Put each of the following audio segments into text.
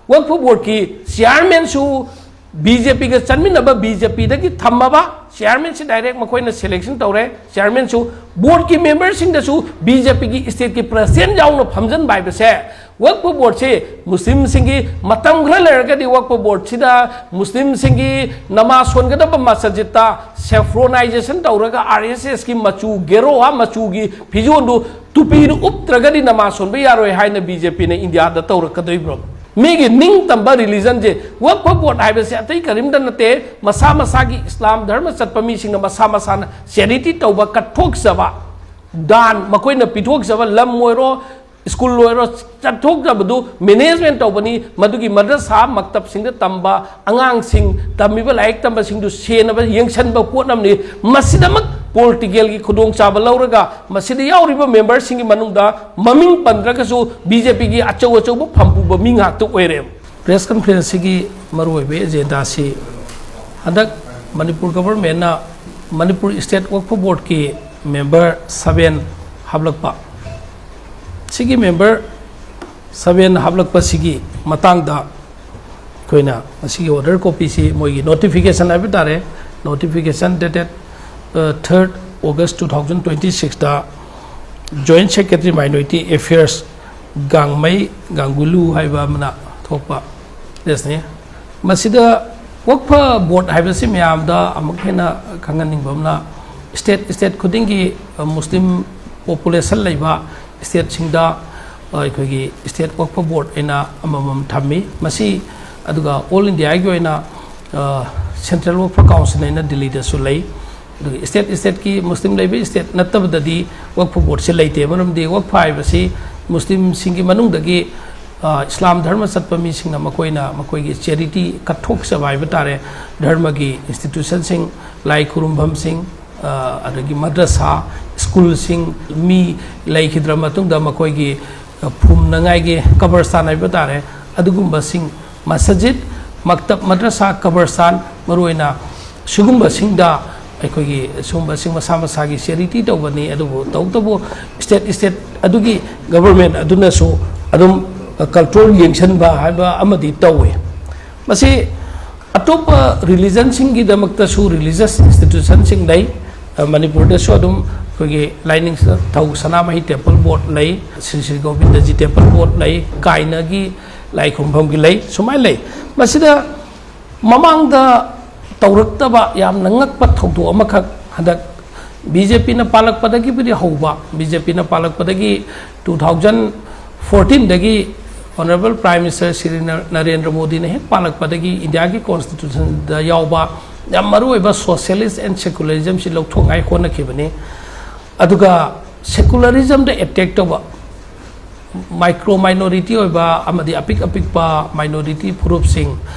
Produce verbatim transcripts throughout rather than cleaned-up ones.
ꯋꯛꯐ ꯕꯣꯔꯗꯀꯤ ꯆꯤꯌꯥꯔꯃꯦꯟꯁꯨ B J ꯄꯤꯒ ꯆꯠꯃꯤꯟꯅꯕ, B J ꯄꯤꯗꯒꯤ ꯊꯝꯃꯕ ꯆꯤꯌꯥꯔꯃꯦꯟꯁꯤ direct ꯃꯈꯣꯏꯅ ꯁꯦꯂꯦꯛꯁꯟ ꯇꯧꯔꯦ꯫ ꯆꯤꯌꯥꯔꯃꯦꯟꯁꯨ ꯕꯣꯔꯗꯀꯤ ꯃꯦꯝꯕꯔꯁꯤꯡꯗꯁꯨ ꯕꯤ ꯖꯦ ꯄꯤꯒꯤ ꯁ꯭ꯇꯦꯠꯀꯤ ꯄ꯭ꯔꯁꯤꯗꯦꯟ ꯌꯥꯎꯅ ꯐꯝꯖꯤꯟꯕ ꯍꯥꯏꯕꯁꯦ, ꯋꯛꯐ ꯕꯣꯔꯗꯁꯤ ꯃꯨꯁꯂꯤꯝꯁꯤꯡꯒꯤ, ꯃꯇꯝ ꯈꯔ ꯂꯩꯔꯒꯗꯤ ꯋꯛꯐ ꯕꯣꯔꯗꯁꯤꯗ ꯃꯨꯁꯂꯤꯝꯁꯤꯡꯒꯤ ꯅꯃꯥꯖ ꯁꯣꯟꯒꯗꯕ ꯃꯁꯖꯤꯠꯇ ꯁꯦꯐ꯭ꯔꯣꯅꯥꯏꯖꯦꯁꯟ ꯇꯧꯔꯒ ꯑꯥꯔ ꯑꯦꯁ ꯑꯦꯁꯀꯤ ꯃꯆꯨ, ꯒꯦꯔꯣꯋꯥ ꯃꯆꯨꯒꯤ ꯐꯤꯖꯣꯜꯗꯨ, ꯇꯨꯄꯤꯗꯨ ꯎꯞꯇ꯭ꯔꯒꯗꯤ ꯅꯃꯥꯖ ꯁꯣꯟꯕ ꯌꯥꯔꯣꯏ ꯍꯥꯏꯅ ꯕꯤ ꯖꯦ ꯄꯤꯅ ꯏꯟꯗꯤꯌꯥꯗ ꯇꯧꯔꯛꯀꯗꯣꯔꯤꯕ꯭ꯔꯣ? ꯃꯤꯒꯤ ꯅꯤꯡꯇꯝꯕ ꯔꯤꯂꯤꯖꯟꯁꯦ, ꯋꯛꯐ ꯕꯣꯔꯗ ꯍꯥꯏꯕꯁꯦ ꯑꯇꯩ ꯀꯔꯤꯝꯇ ꯅꯠꯇꯦ, ꯃꯁꯥ ꯃꯁꯥꯒꯤ ꯏꯁꯂꯥꯝ ꯙꯔꯃ ꯆꯠꯄ ꯃꯤꯁꯤꯡꯅ ꯃꯁꯥ ꯃꯁꯥꯅ ꯆꯦꯔꯤꯇꯤ ꯇꯧꯕ, ꯀꯠꯊꯣꯛꯆꯕ, ꯗꯥꯟ ꯃꯈꯣꯏꯅ ꯄꯤꯊꯣꯛꯆꯕ, ꯂꯝ ꯑꯣꯏꯔꯣ, ꯁ꯭ꯀꯨꯜ ꯑꯣꯏꯔꯣ, ꯆꯠꯊꯣꯛꯆꯕꯗꯨ ꯃꯦꯅꯦꯖꯃꯦꯟ ꯇꯧꯕꯅꯤ꯫ ꯃꯗꯨꯒꯤ ꯃꯗ꯭ꯔꯁꯥ ꯃꯛꯇꯕꯁꯤꯡꯗ ꯇꯝꯕ ꯑꯉꯥꯡꯁꯤꯡ, ꯇꯝꯃꯤꯕ ꯂꯥꯏꯔꯤꯛ ꯇꯝꯕꯁꯤꯡꯗꯨ ꯁꯦꯟꯅꯕ, ꯌꯦꯡꯁꯤꯟꯕ ꯄꯣꯠ ꯑꯃꯅꯤ꯫ ꯃꯁꯤꯗꯃꯛ ꯄꯣꯂꯤꯇꯤꯀꯦꯜꯒꯤ ꯈꯨꯗꯣꯡꯆꯥꯕ ꯂꯧꯔꯒ ꯃꯁꯤꯗ ꯌꯥꯎꯔꯤꯕ ꯃꯦꯝꯕꯔꯁꯤꯡꯒꯤ ꯃꯅꯨꯡꯗ ꯃꯃꯤꯡ ꯄꯟꯗ꯭ꯔꯒꯁꯨ ꯕꯤ ꯖꯦ ꯄꯤꯒꯤ ꯑꯆꯧ ꯑꯆꯧꯕ ꯐꯝ ꯄꯨꯕ ꯃꯤ ꯉꯥꯛꯇ ꯑꯣꯏꯔꯦ꯫ ꯄ꯭ꯔꯦꯁ ꯀꯟꯐꯔꯦꯟꯁꯁꯤꯒꯤ ꯃꯔꯨꯑꯣꯏꯕ ꯑꯦꯖꯦꯟꯗꯥꯁꯤ ꯍꯟꯗꯛ ꯃꯅꯤꯄꯨꯔ ꯒꯚꯔꯟꯃꯦꯟꯅ ꯃꯅꯤꯄꯨꯔ ꯁ꯭ꯇꯦꯠ ꯋꯛꯐ ꯕꯣꯔꯗꯀꯤ ꯃꯦꯝꯕꯔ ꯁꯚꯦꯟ ꯍꯥꯞꯂꯛꯄ, ꯁꯤꯒꯤ ꯃꯦꯝꯕꯔ ꯁꯚꯦꯟ ꯍꯥꯞꯂꯛꯄꯁꯤꯒꯤ ꯃꯇꯥꯡꯗ ꯑꯩꯈꯣꯏꯅ ꯃꯁꯤꯒꯤ ꯑꯣꯔꯗꯔ ꯀꯣꯄꯤꯁꯤ, ꯃꯣꯏꯒꯤ ꯅꯣꯇꯤꯐꯤꯀꯦꯁꯟ ꯍꯥꯏꯕ ꯇꯥꯔꯦ, ꯅꯣꯇꯤꯐꯤꯀꯦꯁꯟ ꯗꯦꯇꯦꯠ ꯊꯥꯔꯠ ꯑꯣꯒꯁ ꯇꯨ ꯊꯥꯎꯖꯟ ꯇ꯭ꯋꯦꯟꯇꯤ ꯁꯤꯛꯁꯇ ꯖꯣꯏꯟꯠ ꯁꯦꯀ꯭ꯔꯦꯇꯔꯤ ꯃꯥꯏꯅꯣꯔꯤꯇꯤ ꯑꯦꯐꯤꯌꯔꯁ ꯒꯥꯡꯃꯩ ꯒꯥꯡꯒꯨꯂꯨ ꯍꯥꯏꯕ ꯑꯃꯅ ꯊꯣꯛꯄ ꯄ꯭ꯔꯦꯁꯅꯤ꯫ ꯃꯁꯤꯗ ꯋꯛꯐ ꯕꯣꯔꯗ ꯍꯥꯏꯕꯁꯤ ꯃꯌꯥꯝꯗ ꯑꯃꯨꯛ ꯍꯦꯟꯅ ꯈꯪꯍꯟꯅꯤꯡꯕ ꯑꯃꯅ, ꯁ꯭ꯇꯦꯠ, ꯁ꯭ꯇꯦꯠ ꯈꯨꯗꯤꯡꯒꯤ, ꯑ, ꯃꯨꯁꯂꯤꯝ ꯄꯣꯄꯨꯂꯦꯁꯟ ꯂꯩꯕ ꯁ꯭ꯇꯦꯠꯁꯤꯡꯗ, ꯑ, ꯑꯩꯈꯣꯏꯒꯤ ꯁ꯭ꯇꯦꯠ ꯋꯛꯐ ꯕꯣꯔꯗ ꯍꯥꯏꯅ ꯑꯃꯃꯝ ꯊꯝꯃꯤ꯫ ꯃꯁꯤ, ꯑꯗꯨꯒ ꯑꯣꯜ ꯏꯟꯗꯤꯌꯥꯒꯤ ꯑꯣꯏꯅ, ꯑ, ꯁꯦꯟꯇ꯭ꯔꯦꯜ ꯋꯛꯐ ꯀꯥꯎꯟꯁꯤꯜ ꯍꯥꯏꯅ ꯗꯤꯜꯂꯤꯗꯁꯨ ꯂꯩ꯫ ꯑꯗꯨꯒ ꯁ꯭ꯇꯦꯠ, ꯁ꯭ꯇꯦꯠꯀꯤ ꯃꯨꯁꯂꯤꯝ ꯂꯩꯕ ꯁ꯭ꯇꯦꯠ ꯅꯠꯇꯕꯗꯗꯤ ꯋꯛꯐ ꯕꯣꯔꯗꯁꯤ ꯂꯩꯇꯦ꯫ ꯃꯔꯝꯗꯤ ꯋꯛꯐ ꯍꯥꯏꯕꯁꯤ ꯃꯨꯁꯂꯤꯝꯁꯤꯡꯒꯤ ꯃꯅꯨꯡꯗꯒꯤ, ꯑ, ꯏꯁꯂꯥꯝ ꯙꯔꯃ ꯆꯠꯄ ꯃꯤꯁꯤꯡꯅ ꯃꯈꯣꯏꯅ ꯃꯈꯣꯏꯒꯤ ꯆꯦꯔꯤꯇꯤ ꯀꯠꯊꯣꯛꯆꯕ ꯍꯥꯏꯕ ꯇꯥꯔꯦ, ꯙꯔꯃꯒꯤ ꯏꯟꯁꯇꯤꯇ꯭ꯌꯨꯁꯟꯁꯤꯡ, ꯂꯥꯏ ꯈꯨꯔꯨꯝꯐꯝꯁꯤꯡ, ꯑ, ꯑꯗꯒꯤ ꯃꯗ꯭ꯔꯁꯥ, ꯁ꯭ꯀꯨꯜꯁꯤꯡ, ꯃꯤ ꯂꯩꯈꯤꯗ꯭ꯔ ꯃꯇꯨꯡꯗ ꯃꯈꯣꯏꯒꯤ, ꯑ, ꯐꯨꯝꯅꯉꯥꯏꯒꯤ ꯀꯕꯔꯁꯇꯥꯟ ꯍꯥꯏꯕ ꯇꯥꯔꯦ, ꯑꯗꯨꯒꯨꯝꯕꯁꯤꯡ, ꯃꯁꯖꯤꯗ, ꯃꯛꯇꯕ, ꯃꯗ꯭ꯔꯁꯥ, ꯀꯕꯔꯁꯇꯥꯟ, ꯃꯔꯨꯑꯣꯏꯅ ꯁꯤꯒꯨꯝꯕꯁꯤꯡꯗ ꯑꯩꯈꯣꯏꯒꯤ ꯁꯤꯒꯨꯝꯕꯁꯤꯡ ꯃꯁꯥ ꯃꯁꯥꯒꯤ ꯆꯦꯔꯤꯇꯤ ꯇꯧꯕꯅꯤ꯫ ꯑꯗꯨꯕꯨ ꯇꯧꯕꯇꯕꯨ ꯁ꯭ꯇꯦꯠ, ꯁ꯭ꯇꯦꯠ ꯑꯗꯨꯒꯤ ꯒꯚꯔꯟꯃꯦꯟꯠ ꯑꯗꯨꯅꯁꯨ ꯑꯗꯨꯝ ꯀꯜꯆꯔꯦꯜ ꯌꯦꯡꯁꯤꯟꯕ ꯍꯥꯏꯕ ꯑꯃꯗꯤ ꯇꯧꯏ꯫ ꯃꯁꯤ ꯑꯇꯣꯞꯄ ꯔꯤꯂꯤꯖꯟꯁꯤꯡꯒꯤꯗꯃꯛꯇꯁꯨ ꯔꯤꯂꯤꯖꯁ ꯏꯟꯁꯇꯤꯇ꯭ꯌꯨꯁꯟꯁꯤꯡ ꯂꯩ꯫ ꯃꯅꯤꯄꯨꯔꯗꯁꯨ ꯑꯗꯨꯝ ꯑꯩꯈꯣꯏꯒꯤ ꯂꯥꯏꯅꯤꯡꯊꯧ ꯁꯅꯥꯃꯍꯤ ꯇꯦꯝꯄꯜ ꯕꯣꯔꯗ ꯂꯩ, ꯁ꯭ꯔꯤ ꯁ꯭ꯔꯤ ꯒꯣꯕꯤꯟꯗꯖꯤ ꯇꯦꯝꯄꯜ ꯕꯣꯔꯗ ꯂꯩ, ꯀꯥꯏꯅꯒꯤ ꯂꯥꯏ ꯈꯨꯔꯨꯝꯐꯝꯒꯤ ꯂꯩ, ꯁꯨꯃꯥꯏꯅ ꯂꯩ꯫ ꯃꯁꯤꯗ ꯃꯃꯥꯡꯗ ꯇꯧꯔꯛꯇꯕ ꯌꯥꯝꯅ ꯉꯛꯄ ꯊꯧꯗꯣꯛ ꯑꯃꯈꯛ ꯍꯟꯗꯛ ꯕꯤ ꯖꯦ ꯄꯤꯅ ꯄꯥꯜꯂꯛꯄꯗꯒꯤꯕꯨꯗꯤ ꯍꯧꯕ, ꯕꯤ ꯖꯦ ꯄꯤꯅ ꯄꯥꯜꯂꯛꯄꯗꯒꯤ ꯇꯨ ꯊꯥꯎꯖꯟ ꯐꯣꯔꯇꯤꯟꯗꯒꯤ honourable prime minister Shri Narendra ꯃꯣꯗꯤꯅ ꯍꯦꯛ ꯄꯥꯜꯂꯛꯄꯗꯒꯤ ꯏꯟꯗꯤꯌꯥꯒꯤ ꯀꯣꯟꯁꯇꯤꯇ꯭ꯌꯨꯁꯟꯗ ꯌꯥꯎꯕ ꯌꯥꯝ ꯃꯔꯨꯑꯣꯏꯕ ꯁꯣꯁꯤꯌꯦꯂꯤꯁ ꯑꯦꯟ ꯁꯦꯀꯨꯂꯔꯤꯖꯝꯁꯤ ꯂꯧꯊꯣꯛꯉꯥꯏ ꯍꯣꯠꯅꯈꯤꯕꯅꯤ꯫ ꯑꯗꯨꯒ ꯁꯦꯀꯨꯂꯔꯤꯖꯝꯗ ꯑꯦꯇꯦꯛ ꯇꯧꯕ ꯃꯥꯏꯀ꯭ꯔꯣ ꯃꯥꯏꯅꯣꯔꯤꯇꯤ ꯑꯣꯏꯕ ꯑꯃꯗꯤ ꯑꯄꯤꯛ ꯑꯄꯤꯛꯄ ꯃꯥꯏꯅꯣꯔꯤꯇꯤ ꯐꯨꯔꯨꯞꯁꯤꯡ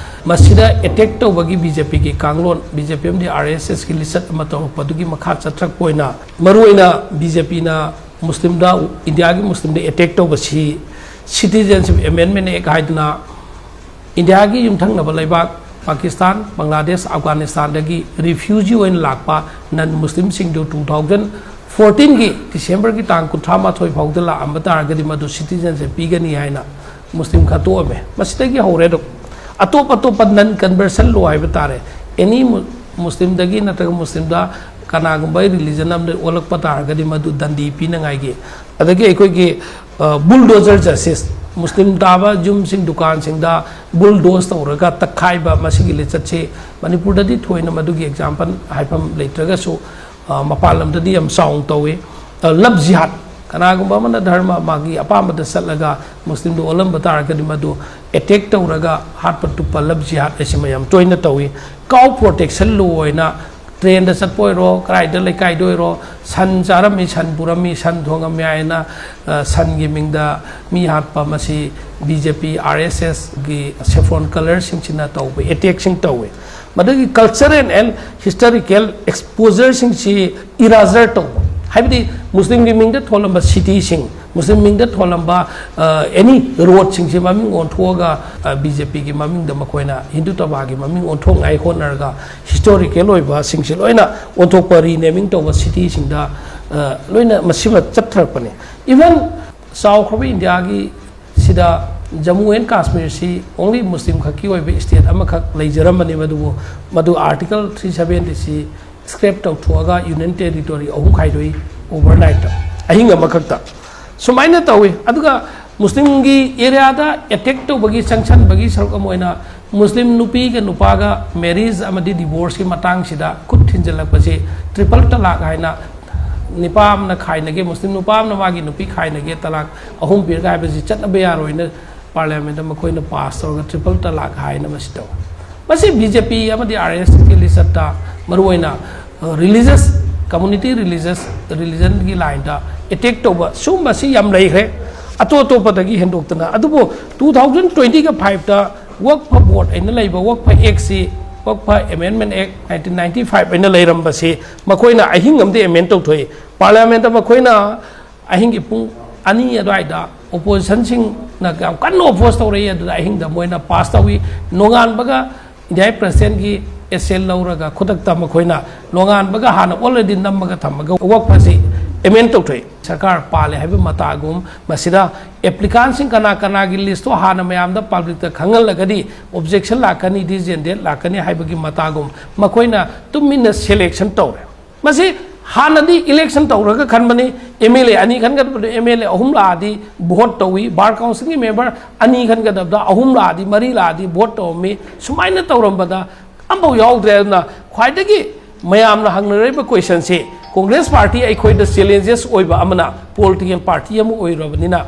ꯃꯁꯤꯗ ꯑꯦꯇꯦꯛ ꯇꯧꯕꯒꯤ ꯕꯤ ꯖꯦ ꯄꯤꯒꯤ ꯀꯥꯡꯂꯣꯟ, ꯕꯤ ꯖꯦ ꯄꯤ ꯑꯃꯗꯤ ꯑꯥꯔ ꯑꯦꯁ ꯑꯦꯁꯀꯤ ꯂꯤꯆꯠ ꯑꯃ ꯇꯧꯔꯛꯄꯗꯨꯒꯤ ꯃꯈꯥ ꯆꯠꯊꯔꯛꯄ ꯑꯣꯏꯅ ꯃꯔꯨꯑꯣꯏꯅ ꯕꯤ ꯖꯦ ꯄꯤꯅ ꯃꯨꯁꯂꯤꯝꯗ, ꯏꯟꯗꯤꯌꯥꯒꯤ ꯃꯨꯁꯂꯤꯝꯗ ꯑꯦꯇꯦꯛ ꯇꯧꯕꯁꯤ ꯁꯤꯇꯤꯖꯦꯟꯁꯤꯞ ꯑꯦꯃꯦꯟꯃꯦꯟ ꯑꯦꯛ ꯍꯥꯏꯗꯨꯅ ꯏꯟꯗꯤꯌꯥꯒꯤ ꯌꯨꯝꯊꯪꯅꯕ ꯂꯩꯕꯥꯛ ꯄꯥꯀꯤꯁꯇꯥꯟ, ꯕꯪꯒ꯭ꯂꯥꯗꯦꯁ, ꯑꯐꯒꯥꯅꯤꯁꯇꯥꯟꯗꯒꯤ ꯔꯤꯐ꯭ꯌꯨꯖꯤ ꯑꯣꯏꯅ ꯂꯥꯛꯄ ꯅꯟ ꯃꯨꯁꯂꯤꯝꯁꯤꯡꯗꯨ ꯇꯨ ꯊꯥꯎꯖꯟ ꯐꯣꯔꯇꯤꯟꯒꯤ ꯗꯤꯁꯦꯝꯕꯔꯒꯤ ꯇꯥꯡ ꯀꯨꯟꯊ꯭ꯔꯥ ꯃꯥꯊꯣꯏ ꯐꯥꯎꯗ ꯂꯥꯛꯑꯝꯕ ꯇꯥꯔꯒꯗꯤ ꯃꯗꯨ ꯁꯤꯇꯤꯖꯦꯟꯁꯤꯞ ꯄꯤꯒꯅꯤ ꯍꯥꯏꯅ ꯃꯨꯁꯂꯤꯝ ꯈꯟꯇꯣꯛꯑꯝꯃꯦ꯫ ꯃꯁꯤꯗꯒꯤ ꯍꯧꯔꯦ ꯑꯗꯨꯝ ꯑꯇꯣꯞ ꯑꯇꯣꯞꯄ ꯅꯟ ꯀꯟꯚꯔꯁꯟ ꯂꯣ ꯍꯥꯏꯕ ꯇꯥꯔꯦ꯫ ꯑꯦꯅꯤ ꯃꯨꯁꯂꯤꯝꯗꯒꯤ ꯅꯠꯇ꯭ꯔꯒ ꯃꯨꯁꯂꯤꯝꯗ ꯀꯅꯥꯒꯨꯝꯕ ꯔꯤꯂꯤꯖꯟ ꯑꯃꯗ ꯑꯣꯜꯂꯛꯄ ꯇꯥꯔꯒꯗꯤ ꯃꯗꯨ ꯗꯟꯗꯤ ꯄꯤꯅꯉꯥꯏꯒꯤ, ꯑꯗꯒꯤ ꯑꯩꯈꯣꯏꯒꯤ ꯕꯨꯜꯗꯣꯖꯔ ꯖꯁꯇꯤꯁ, ꯃꯨꯁꯂꯤꯝ ꯇꯥꯕ ꯌꯨꯝꯁꯤꯡ, ꯗꯨꯀꯥꯟꯁꯤꯡꯗ ꯕꯨꯜꯗꯣꯖ ꯇꯧꯔꯒ ꯇꯛꯈꯥꯏꯕ, ꯃꯁꯤꯒꯤ ꯂꯤꯆꯠꯁꯤ ꯃꯅꯤꯄꯨꯔꯗꯗꯤ ꯊꯣꯏꯅ ꯃꯗꯨꯒꯤ ꯑꯦꯛꯖꯥꯝꯄꯜ ꯍꯥꯏꯐꯝ ꯂꯩꯇ꯭ꯔꯒꯁꯨ, ꯑ, ꯃꯄꯥꯟ ꯂꯝꯗꯗꯤ ꯌꯥꯝ ꯆꯥꯎꯅ ꯇꯧꯏ꯫ ꯑ, ꯂꯚ ꯖꯤꯍꯥꯗ, ꯀꯅꯥꯒꯨꯝꯕ ꯑꯃꯅ ꯙꯔꯃ ꯃꯥꯒꯤ ꯑꯄꯥꯝꯕꯗ ꯆꯠꯂꯒ ꯃꯨꯁꯂꯤꯝꯗ ꯑꯣꯜꯂꯝꯕ ꯇꯥꯔꯒꯗꯤ ꯃꯗꯨ ꯑꯦꯇꯦꯛ ꯇꯧꯔꯒ ꯍꯥꯠꯄ ꯇꯨꯞꯄ ꯂꯚ ꯖꯤꯍꯥꯗ ꯑꯁꯤꯃ ꯌꯥꯝ ꯇꯣꯏꯅ ꯇꯧꯏ꯫ ꯀꯥꯎ ꯄ꯭ꯔꯣꯇꯦꯛꯁꯟ ꯂꯣ ꯑꯣꯏꯅ ꯇ꯭ꯔꯦꯟꯗ ꯆꯠꯄ ꯑꯣꯏꯔꯣ, ꯀꯗꯥꯏꯗ ꯂꯩꯀꯥꯏꯗ ꯑꯣꯏꯔꯣ, ꯁꯟ ꯆꯥꯔꯝꯃꯤ, ꯁꯟ ꯄꯨꯔꯝꯃꯤ, ꯁꯟ ꯊꯣꯡꯉꯝꯃꯤ ꯍꯥꯏꯅ, ꯑ, ꯁꯟꯒꯤ ꯃꯤꯡꯗ ꯃꯤ ꯍꯥꯠꯄ, ꯃꯁꯤ ꯕꯤ ꯖꯦ ꯄꯤ, ꯑꯥꯔ ꯑꯦꯁ ꯑꯦꯁꯒꯤ ꯁꯦꯐ꯭ꯔꯣꯟ ꯀꯂꯔꯁꯤꯡꯁꯤꯅ ꯇꯧꯕ ꯑꯦꯇꯦꯛꯁꯤꯡ ꯇꯧꯋꯤ꯫ ꯃꯗꯨꯒꯤ ꯀꯜꯆꯔꯦꯜ ꯑꯦꯟ ꯍꯤꯁꯇꯣꯔꯤꯀꯦꯜ ꯑꯦꯛꯁꯄꯣꯖꯔꯁꯤꯡꯁꯤ ꯏꯔꯥꯖꯔ ꯇꯧꯕ, ꯍꯥꯏꯕꯗꯤ ꯃꯨꯁꯂꯤꯝꯒꯤ ꯃꯤꯡꯗ ꯊꯣꯜꯂꯝꯕ ꯁꯤꯇꯤꯁꯤꯡ, ꯃꯨꯁꯂꯤꯝ ꯃꯤꯡꯗ ꯊꯣꯜꯂꯝꯕ, ꯑ, ꯑꯦꯅꯤ ꯔꯣꯗꯁꯤꯡꯁꯤ ꯃꯃꯤꯡ ꯑꯣꯟꯊꯣꯛꯑꯒ, ꯑ, ꯕꯤ ꯖꯦ ꯄꯤꯒꯤ ꯃꯃꯤꯡꯗ ꯃꯈꯣꯏꯅ ꯍꯤꯟꯗꯨ ꯇꯕꯥꯒꯤ ꯃꯃꯤꯡ ꯑꯣꯟꯊꯣꯛꯅꯉꯥꯏ ꯍꯣꯠꯅꯔꯒ ꯍꯤꯁꯇꯣꯔꯤꯀꯦꯜ ꯑꯣꯏꯕꯁꯤꯡꯁꯤ ꯂꯣꯏꯅ ꯑꯣꯟꯊꯣꯛꯄ, ꯔꯤꯅꯦꯃꯤꯡ ꯇꯧꯕ ꯁꯤꯇꯤꯁꯤꯡꯗ, ꯑ, ꯂꯣꯏꯅ ꯃꯁꯤꯃ ꯆꯠꯊꯔꯛꯄꯅꯤ꯫ ꯏꯚꯟ ꯆꯥꯎꯈ꯭ꯔꯕ ꯏꯟꯗꯤꯌꯥꯒꯤ ꯁꯤꯗ ꯖꯃꯨ ꯑꯦꯟ ꯀꯥꯁꯃꯤꯔꯁꯤ only ꯃꯨꯁꯂꯤꯝ ꯈꯛꯀꯤ ꯑꯣꯏꯕ state ꯑꯃꯈꯛ ꯂꯩꯖꯔꯝꯕꯅꯦꯕ, ꯑꯗꯨꯕꯨ ꯃꯗꯨ Article three seventy C scrap ꯇꯧꯊꯣꯛꯑꯒ Union Territory ꯑꯍꯨꯝ ꯈꯥꯏꯗꯣꯛꯏ overnight, ꯑꯍꯤꯡ ꯑꯃꯈꯛꯇ꯫ ꯁꯨꯃꯥꯏꯅ ꯇꯧꯏ꯫ ꯑꯗꯨꯒ ꯃꯨꯁꯂꯤꯝꯒꯤ areaꯗ attack ꯇꯧꯕꯒꯤ, ꯆꯪꯁꯟꯕꯒꯤ ꯁꯔꯨꯛ ꯑꯃ ꯑꯣꯏꯅ ꯃꯨꯁꯂꯤꯝ ꯅꯨꯄꯤꯒ ꯅꯨꯄꯥꯒ marriage ꯑꯃꯗꯤ divorceꯀꯤ ꯃꯇꯥꯡꯁꯤꯗ ꯈꯨꯠ ꯊꯤꯟꯖꯤꯜꯂꯛꯄꯁꯤ triple talaq ꯍꯥꯏꯅ, ꯅꯨꯄꯥ ꯑꯃꯅ ꯈꯥꯏꯅꯒꯦ, ꯃꯨꯁꯂꯤꯝ ꯅꯨꯄꯥ ꯑꯃꯅ ꯃꯥꯒꯤ ꯅꯨꯄꯤ ꯈꯥꯏꯅꯒꯦ, talaq ꯑꯍꯨꯝ ꯄꯤꯔꯒ ꯍꯥꯏꯕꯁꯤ ꯆꯠꯅꯕ ꯌꯥꯔꯣꯏꯅ parliamentꯇ ꯃꯈꯣꯏꯅ pass ꯇꯧꯔꯒ triple talaq ꯍꯥꯏꯅ ꯃꯁꯤ ꯇꯧꯏ꯫ ꯃꯁꯤ BJP ꯑꯃꯗꯤ RSSꯀꯤ ꯂꯤꯆꯠꯇ ꯃꯔꯨꯑꯣꯏꯅ religious, community religious, religionꯒꯤ lineꯗ attack ꯇꯧꯕ ꯁꯤꯒꯨꯝꯕꯁꯤ ꯌꯥꯝ ꯂꯩꯈ꯭ꯔꯦ, ꯑꯇꯣꯞ ꯑꯇꯣꯞꯄꯗꯒꯤ ꯍꯦꯟꯗꯣꯛꯇꯅ꯫ ꯑꯗꯨꯕꯨ two thousand twentyꯒ fiveꯇ Waqf Board ꯍꯥꯏꯅ ꯂꯩꯕ Waqf Actꯁꯤ, Waqf Amendment Act nineteen ninety five ꯍꯥꯏꯅ ꯂꯩꯔꯝꯕꯁꯤ ꯃꯈꯣꯏꯅ ꯑꯍꯤꯡ ꯑꯃꯗ amend ꯇꯧꯊꯣꯛꯏ꯫ Parliamentꯇ ꯃꯈꯣꯏꯅ ꯑꯍꯤꯡꯒꯤ ꯄꯨꯡ ꯑꯅꯤ ꯑꯗꯨꯋꯥꯏꯗ oppositionꯁꯤꯡꯅ ꯌꯥꯝ ꯀꯟꯅ oppose ꯇꯧꯔꯛꯏ꯫ ꯑꯗꯨꯗ ꯑꯍꯤꯡꯗ ꯃꯣꯏꯅ pass ꯇꯧꯏ꯫ ꯅꯣꯡꯉꯥꯟꯕꯒ Indiaꯒꯤ Presidentꯀꯤ assent ꯂꯧꯔꯒ ꯈꯨꯗꯛꯇ ꯃꯈꯣꯏꯅ ꯅꯣꯡꯉꯥꯟꯕꯒ ꯍꯥꯟꯅ already ꯅꯝꯃꯒ ꯊꯝꯃꯒ Waqf ꯑꯁꯤ amend ꯇꯧꯊꯣꯛꯏ꯫ ꯁꯔꯀꯥꯔ ꯄꯥꯜꯂꯦ ꯍꯥꯏꯕ ꯃꯇꯥꯒꯨꯝ, ꯃꯁꯤꯗ applicantꯁꯤꯡ ꯀꯅꯥ ꯀꯅꯥꯒꯤ listꯇꯣ ꯍꯥꯟꯅ ꯃꯌꯥꯝꯗ publicꯇ ꯈꯪꯍꯜꯂꯒꯗꯤ objection ꯂꯥꯛꯀꯅꯤ, dissentient ꯂꯥꯛꯀꯅꯤ ꯍꯥꯏꯕꯒꯤ ꯃꯇꯥꯒꯨꯝ ꯃꯈꯣꯏꯅ ꯇꯨꯃꯤꯟꯅ selection ꯇꯧꯔꯦ꯫ ꯃꯁꯤ ꯍꯥꯟꯅꯗꯤ election ꯇꯧꯔꯒ ꯈꯟꯕꯅꯤ, MLA ꯑꯅꯤ ꯈꯟꯒꯗꯕꯗꯨ MLA ꯑꯍꯨꯝ ꯂꯥꯛꯑꯗꯤ vote ꯇꯧꯏ, bar councilꯒꯤ member ꯑꯅꯤ ꯈꯟꯒꯗꯕꯗ ꯑꯍꯨꯝ ꯂꯥꯛꯑꯗꯤ, ꯃꯔꯤ ꯂꯥꯛꯑꯗꯤ vote ꯇꯧꯔꯝꯃꯤ꯫ ꯁꯨꯃꯥꯏꯅ ꯇꯧꯔꯝꯕꯗ ꯑꯃꯐꯥꯎ ꯌꯥꯎꯗ꯭ꯔꯦ꯫ ꯑꯗꯨꯅ ꯈ꯭ꯋꯥꯏꯗꯒꯤ ꯃꯌꯥꯝꯅ ꯍꯪꯅꯔꯤꯕ questionꯁꯤ, Congress party ꯑꯩꯈꯣꯏꯗ challenges ꯑꯣꯏꯕ ꯑꯃꯅ, political party ꯑꯃ ꯑꯣꯏꯔꯕꯅꯤꯅ,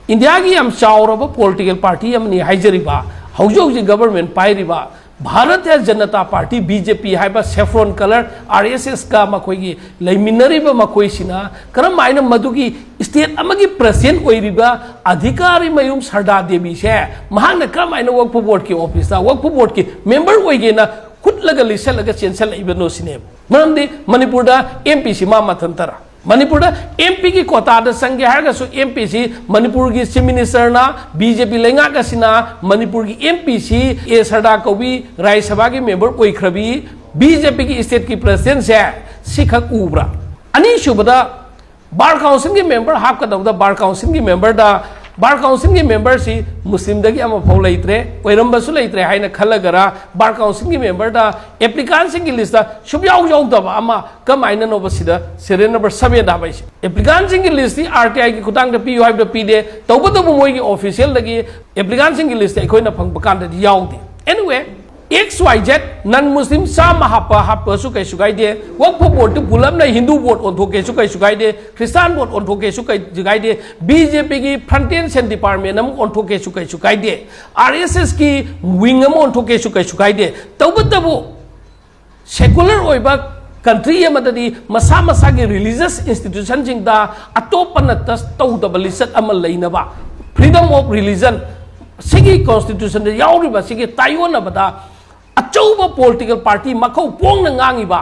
Indiaꯒꯤ ꯌꯥꯝ ꯆꯥꯎꯔꯕ political party ꯑꯃꯅꯤ ꯍꯥꯏꯖꯔꯤꯕ, ꯍꯧꯖꯤꯛ ꯍꯧꯖꯤꯛ government ꯄꯥꯏꯔꯤꯕ Bharatiya Janata Party, BJP ꯍꯥꯏꯕ saffron colour RSSꯀ ꯃꯈꯣꯏꯒꯤ ꯂꯩꯃꯤꯟꯅꯔꯤꯕ ꯃꯈꯣꯏꯁꯤꯅ ꯀꯔꯝ ꯍꯥꯏꯅ ꯃꯗꯨꯒꯤ state ꯑꯃꯒꯤ president ꯑꯣꯏꯔꯤꯕ ꯑꯙꯤꯀꯥꯔꯤ ꯃꯌꯨꯝ ꯁꯔꯗꯥ ꯗꯦꯕꯤꯁꯦ ꯃꯍꯥꯛꯅ ꯀꯔꯝ ꯍꯥꯏꯅ Waqf Boardꯀꯤ officeꯇ Waqf Boardꯀꯤ member ꯑꯣꯏꯒꯦꯅ ꯍꯨꯠꯂꯒ ꯂꯤꯠꯁꯜꯂꯒ ꯆꯦꯟꯁꯜꯂꯛꯏꯕꯅꯣ ꯁꯤꯅꯦꯕ꯫ ꯃꯔꯝꯗꯤ ꯃꯅꯤꯄꯨꯔꯗ MPꯁꯤ ꯃꯥ ꯃꯊꯟꯇꯔ? ꯃꯅꯤꯄꯨꯔꯗ MPꯒꯤ quotaꯗ ꯆꯪꯒꯦ ꯍꯥꯏꯔꯒꯁꯨ MPꯁꯤ ꯃꯅꯤꯄꯨꯔꯒꯤ Chief Ministerꯅ, BJP ꯂꯩꯉꯥꯛ ꯑꯁꯤꯅ ꯃꯅꯤꯄꯨꯔꯒꯤ MPꯁꯤ ꯑꯦ ꯁꯔꯗꯥ ꯀꯧꯕꯤ Rajya Sabhaꯒꯤ member ꯑꯣꯏꯈ꯭ꯔꯕꯤ BJPꯒꯤ stateꯀꯤ presidentꯁꯦ ꯁꯤꯈꯛ ꯎꯕ꯭ꯔꯥ? ꯑꯅꯤꯁꯨꯕꯗ bar councilꯒꯤ member ꯍꯥꯞꯀꯗꯧꯕꯗ bar councilꯒꯤ memberꯗ ꯕꯥꯔ ꯀꯥꯎꯟꯁꯤꯜꯒꯤ ꯃꯦꯝꯕꯔꯁꯤ ꯃꯨꯁꯂꯤꯝꯗꯒꯤ ꯑꯃꯐꯥꯎ ꯂꯩꯇ꯭ꯔꯦ, ꯑꯣꯏꯔꯝꯕꯁꯨ ꯂꯩꯇ꯭ꯔꯦ ꯍꯥꯏꯅ ꯈꯜꯂꯒꯔ, ꯕꯥꯔ ꯀꯥꯎꯟꯁꯤꯜꯒꯤ ꯃꯦꯝꯕꯔꯗ ꯑꯦꯄ꯭ꯂꯤꯀꯥꯟꯁꯤꯡꯒꯤ ꯂꯤꯁꯇ ꯁꯨꯡꯌꯥꯎ ꯌꯥꯎꯗꯕ ꯑꯃ ꯀꯃꯥꯏꯅꯅꯣꯕ ꯁꯤꯗ ꯁꯦꯔꯤꯌꯦꯜ ꯅꯝꯕꯔ ꯁꯕꯦꯟꯗ ꯍꯥꯞꯄꯛꯏꯁꯦ? ꯑꯦꯄ꯭ꯂꯤꯀꯥꯟꯁꯤꯡꯒꯤ ꯂꯤꯁꯇꯤ ꯑꯥꯔ ꯇꯤ ꯑꯥꯏꯒꯤ ꯈꯨꯊꯥꯡꯗ ꯄꯤꯌꯨ ꯍꯥꯏꯕꯗ ꯄꯤꯗꯦ, ꯇꯧꯕꯇꯕꯨ ꯃꯣꯏꯒꯤ ꯑꯣꯐꯤꯁꯤꯌꯦꯜꯗꯒꯤ ꯑꯦꯄ꯭ꯂꯤꯀꯥꯟꯁꯤꯡꯒꯤ ꯂꯤꯁꯇ ꯑꯩꯈꯣꯏꯅ ꯐꯪꯕ ꯀꯥꯟꯗꯗꯤ ꯌꯥꯎꯗꯦ꯫ ꯑꯦꯅꯤꯋꯦ, ꯑꯦꯛꯁ ꯋꯥꯏ ꯖꯦꯠ ꯅꯟ ꯃꯨꯁꯂꯤꯝ ꯆꯥꯝꯃ ꯍꯥꯞꯄ ꯍꯥꯞꯄꯁꯨ ꯀꯩꯁꯨ ꯀꯥꯏꯗꯦ, ꯋꯛꯐ ꯕꯣꯔꯗꯇꯨ ꯄꯨꯂꯞꯅ ꯍꯤꯟꯗꯨ ꯕꯣꯔꯗ ꯑꯣꯟꯊꯣꯛꯀꯦꯁꯨ ꯀꯩꯁꯨ ꯀꯥꯏꯗꯦ, ꯈ꯭ꯔꯤꯁꯇꯥꯟ ꯕꯣꯔꯗ ꯑꯣꯟꯊꯣꯛꯀꯦꯁꯨ ꯀꯩꯁꯨ ꯀꯥꯏꯗꯦ, ꯕꯤ ꯖꯦ ꯄꯤꯒꯤ ꯐ꯭ꯔꯟꯇꯦꯟ ꯁꯦꯟ ꯗꯤꯄꯥꯔꯠꯃꯦꯟ ꯑꯃ ꯑꯣꯟꯊꯣꯛꯀꯦꯁꯨ ꯀꯩꯁꯨ ꯀꯥꯏꯗꯦ, ꯑꯥꯔ ꯑꯦꯁ ꯑꯦꯁꯀꯤ ꯋꯤꯡ ꯑꯃ ꯑꯣꯟꯊꯣꯛꯀꯦꯁꯨ ꯀꯩꯁꯨ ꯀꯥꯏꯗꯦ꯫ ꯇꯧꯕꯇꯕꯨ ꯁꯦꯀꯨꯂꯔ ꯑꯣꯏꯕ ꯀꯟꯇ꯭ꯔꯤ ꯑꯃꯗꯗꯤ ꯃꯁꯥ ꯃꯁꯥꯒꯤ ꯔꯤꯂꯤꯖꯁ ꯏꯟꯁꯇꯤꯇ꯭ꯌꯨꯁꯟꯁꯤꯡꯗ ꯑꯇꯣꯞꯄꯅ ꯇꯁ ꯇꯧꯗꯕ ꯂꯤꯆꯠ ꯑꯃ ꯂꯩꯅꯕ, ꯐ꯭ꯔꯤꯗꯝ ꯑꯣꯐ ꯔꯤꯂꯤꯖꯟ, ꯁꯤꯒꯤ ꯀꯣꯟꯁꯇꯤꯇ꯭ꯌꯨꯁꯟꯗ ꯌꯥꯎꯔꯤꯕ ꯁꯤꯒꯤ ꯇꯥꯏꯑꯣꯟꯅꯕꯗ ꯑꯆꯧꯕ ꯄꯣꯂꯤꯇꯤꯀꯦꯜ ꯄꯥꯔꯇꯤ ꯃꯈꯧ ꯄꯣꯡꯅ ꯉꯥꯡꯉꯤꯕ,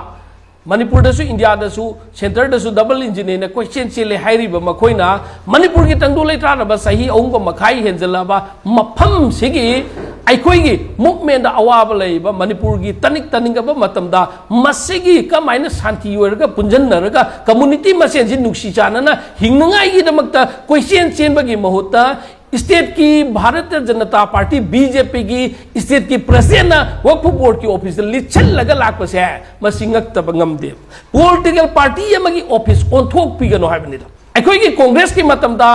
ꯃꯅꯤꯄꯨꯔꯗꯁꯨ ꯏꯟꯗꯤꯌꯥꯗꯁꯨ ꯁꯦꯟꯇꯔꯗꯁꯨ ꯗꯕꯜ ꯏꯟꯖꯤꯟ ꯑꯅ ꯀꯣꯏꯆꯦꯟ ꯆꯦꯜꯂꯦ ꯍꯥꯏꯔꯤꯕ ꯃꯈꯣꯏꯅ ꯃꯅꯤꯄꯨꯔꯒꯤ ꯇꯪꯗꯨ ꯂꯩꯇꯥꯗꯕ ꯆꯍꯤ ꯑꯍꯨꯝꯒ ꯃꯈꯥꯏ ꯍꯦꯟꯖꯜꯂꯛꯑꯕ ꯃꯐꯝꯁꯤꯒꯤ ꯑꯩꯈꯣꯏꯒꯤ ꯃꯨꯞꯃꯦꯟꯗ ꯑꯋꯥꯕ ꯂꯩꯔꯤꯕ ꯃꯅꯤꯄꯨꯔꯒꯤ ꯇꯅꯤꯛ ꯇꯅꯤꯡꯉꯕ ꯃꯇꯝꯗ ꯃꯁꯤꯒꯤ ꯀꯃꯥꯏꯅ ꯁꯥꯟꯇꯤ ꯑꯣꯏꯔꯒ ꯄꯨꯟꯁꯤꯟꯅꯔꯒ ꯀꯝꯃꯨꯅꯤꯇꯤ ꯃꯁꯦꯟꯁꯤ ꯅꯨꯡꯁꯤ ꯆꯥꯟꯅꯅ ꯍꯤꯡꯅꯉꯥꯏꯒꯤꯗꯃꯛꯇ ꯀꯣꯏꯆꯦꯟ ꯆꯦꯟꯕꯒꯤ ꯃꯍꯨꯠꯇ ꯁ꯭ꯇꯦꯠꯀꯤ Bharatiya Janata party, B J ꯄꯤꯒꯤ ꯁ꯭ꯇꯦꯠꯀꯤ ꯄ꯭ꯔꯁꯤꯗꯦꯟꯅ ꯋꯛꯐ ꯕꯣꯔꯗꯀꯤ ꯑꯣꯐꯤꯁꯇ ꯂꯤꯠꯁꯤꯜꯂꯒ ꯂꯥꯛꯄꯁꯦ ꯃꯁꯤ ꯉꯛꯇꯕ ꯉꯝꯗꯦ꯫ ꯄꯣꯂꯤꯇꯤꯀꯦꯜ ꯄꯥꯔꯇꯤ ꯑꯃꯒꯤ ꯑꯣꯐꯤꯁ ꯑꯣꯟꯊꯣꯛꯄꯤꯒꯅꯨ ꯍꯥꯏꯕꯅꯤꯗ꯫ ꯑꯩꯈꯣꯏꯒꯤ ꯀꯣꯡꯒ꯭ꯔꯦꯁꯀꯤ ꯃꯇꯝꯗ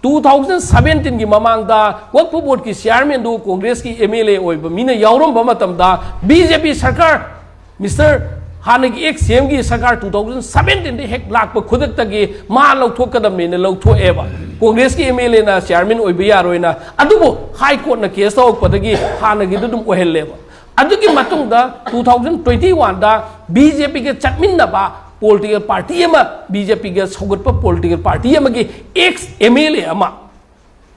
ꯇꯨ ꯊꯥꯎꯖꯟ ꯁꯕꯦꯟꯇꯤꯟꯒꯤ ꯃꯃꯥꯡꯗ ꯋꯛꯐ ꯕꯣꯔꯗꯀꯤ ꯆꯤꯌꯥꯔꯃꯦꯟꯗꯨ ꯀꯣꯡꯒ꯭ꯔꯦꯁꯀꯤ ꯑꯦꯝ ꯑꯦꯜ ꯑꯦ ꯑꯣꯏꯕ ꯃꯤꯅ ꯌꯥꯎꯔꯝꯕ ꯃꯇꯝꯗ ꯕꯤ ꯖꯦ ꯄꯤ ꯁꯔꯀꯥꯔ, ꯃꯤꯁꯇꯔ ꯍꯥꯟꯅꯒꯤ ꯑꯦꯛꯁ ꯁꯤ ꯑꯦꯝꯒꯤ ꯁꯔꯀꯥꯔ ꯇꯨ ꯊꯥꯎꯖꯟ ꯁꯕꯦꯟꯇꯤꯟꯗ ꯍꯦꯛ ꯂꯥꯛꯄ ꯈꯨꯗꯛꯇꯒꯤ ꯃꯥ ꯂꯧꯊꯣꯛꯀꯗꯕꯅꯦꯅ ꯂꯧꯊꯣꯛꯑꯦꯕ꯫ ꯀꯣꯡꯒ꯭ꯔꯦꯁꯀꯤ ꯑꯦꯝ ꯑꯦꯜ ꯑꯦꯅ ꯆꯤꯌꯥꯔꯃꯦꯟ ꯑꯣꯏꯕ ꯌꯥꯔꯣꯏꯅ꯫ ꯑꯗꯨꯕꯨ ꯍꯥꯏ ꯀꯣꯔꯠꯅ ꯀꯦꯁ ꯇꯧꯔꯛꯄꯗꯒꯤ ꯍꯥꯟꯅꯒꯤꯗꯨ ꯑꯗꯨꯝ ꯑꯣꯏꯍꯜꯂꯦꯕ꯫ ꯑꯗꯨꯒꯤ ꯃꯇꯨꯡꯗ ꯇꯨ ꯊꯥꯎꯖꯟ ꯇ꯭ꯋꯦꯟꯇꯤ ꯋꯥꯟꯗ ꯕꯤ ꯖꯦ ꯄꯤꯒ ꯆꯠꯃꯤꯟꯅꯕ ꯄꯣꯂꯤꯇꯤꯀꯦꯜ ꯄꯥꯔꯇꯤ ꯑꯃ, ꯕꯤ ꯖꯦ ꯄꯤꯒ ꯁꯧꯒꯠꯄ ꯄꯣꯂꯤꯇꯤꯀꯦꯜ ꯄꯥꯔꯇꯤ ꯑꯃꯒꯤ ꯑꯦꯛꯁ ꯑꯦꯝ ꯑꯦꯜ ꯑꯦ ꯑꯃ,